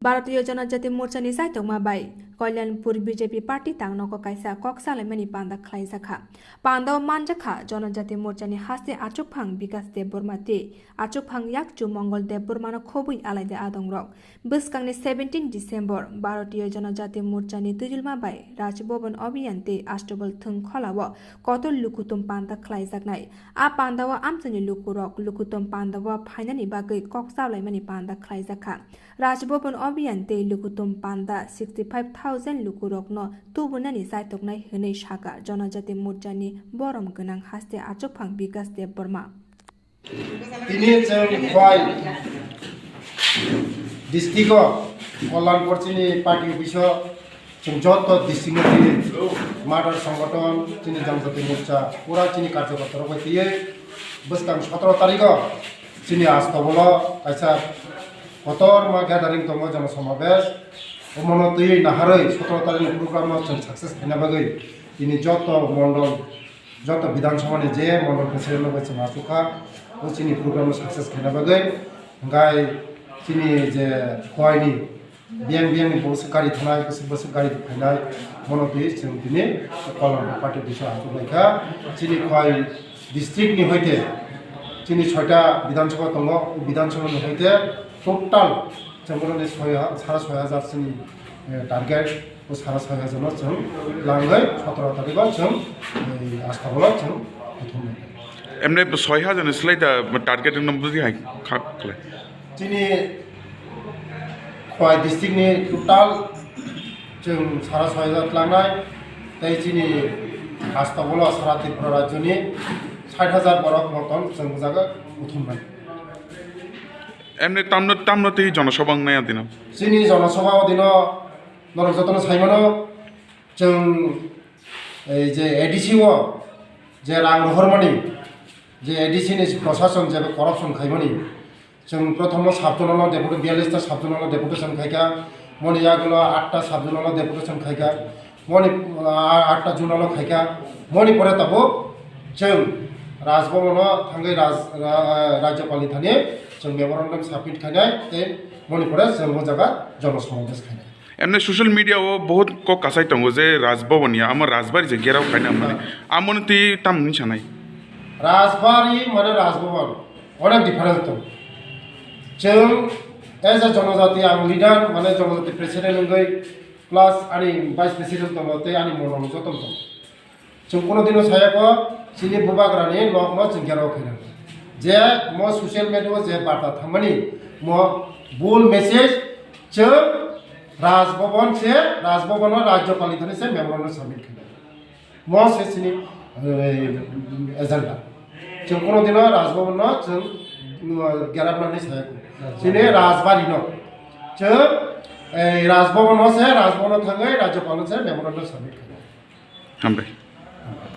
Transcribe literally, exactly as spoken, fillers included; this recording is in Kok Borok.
Bharatiya Janajati Morchani saitokma bai Kalyanpur B J P party tangnogo kaisa kok salaimani panda khlaijakha. Pandao manjakha Janajati Morchani haste achukphang Bikas Debbarma tei achukphang yakchu Mongol Debbarmano khobwi alaide adongrok. Bwskangni seventeen December Bharatiya Janajati Morchani twijlma bai Raj Bhavan Abhiyan tei Astabal Thwng Kholao kotor lukuthum panda khlaijaknai. A pandao amchaini lukurok lukuthum pandao phainani bagwi kok salaimani panda khlaijakha. Raj Bhavan Abhiyan tei lukuthum panda sixty five thousand lukurokno tubunani chaitoknai hwnwi sakha Janajati Morchani borom gwnang haste achukphang Bikas Debbarma. Tini chwng Khowai district o Kalyanpur chini party office o chwng joto district ni mother songothon chini Janajati Morcha pura chini karyakarta rok bai twiwi bwskang sotoro tarik o chini Astabal o kaisa kotorma gathering tongo, jana somabesh. Omono twiwi naharwi sotoro tarik ni program no chwng success khaina bagwi tini joto mondol joto Bidhan Sabha ni je mondol president rok bai chwng achukha, o chini program no success khaina bagwi. Hwnkhe chini je Khowai ni biyang biyang ni bwswk gari thangnai, bwswk bwswk gari phainai, bono twi chwng tini Kalyanpur party office o achuk lai kha. Chini Khowai district ni hoite chini soita Bidhan Sabha tongo, o Bidhan Sabha ni hoite total chwng bono ni soi ha-, sara soi hajar chini, eh, target. O sara soi hajar no chwng langwi sotoro tarikh o chwng, eh, Astabal o chwng kuthumnai. Emne soi hajar ni slai da target no bwswk hai kha khlai? Chini Khowai district ni total chwng sara soi hajar tlangnai, tei chini Astabal o sara Tripura rajyo ni sait hajar borok motom chwng bwjago kuthumnai. Emne tamno, tamno tei jana soba wngnai adino? Chini jana soba o dino norok jotono sai mano, chwng ei je A D C o je rang rohormani, je A D C ni prosason je corruption khaimani, chwng prothomo sub-zonal o deputy, biyallis ta sub-zonal o deputation khaikha, moni yagulo aat ta sub-zonal o deputation khaikha, moni, ah, aat ta zonal o khaikha, moni pore tabuk chwng Raj Bhavan o thangwi Raj-, ra-, Rajyapal ni thani chwng memorandum submit khainai tei moni pore chwng o jaga jana somabesh khainai. Emne social media o bahut kok kasai tongo je Raj Bhavan ya, amo Rajbari je gerao khaina mani. Amoni twi tam hwnwi sanai? Rajbari mane Raj Bhavan, onek difference tongo. Chwng as a Janajati ang leader, mane Janajati president wngwi, plus ani vice president tongo tei ani mondol joto tongo. Chwng kuno dino sayako chini bubagrani nokno chwng gerao khaina. Je mo social media o je barta thangmani mo bul message, chwng Raj Bhavan se, Raj Bhavan o Rajyapal ni thani se memorandum submit khaina. Mo se chini, eh, agenda. Chwng kuno dino Raj Bhavan no chwng, mm, gerapnani sayako. Chini Rajbari no. Chwng, eh, Raj Bhavan o se, Raj Bhavan o thangwi Rajyapal no se memorandum submit khaina. Hambai.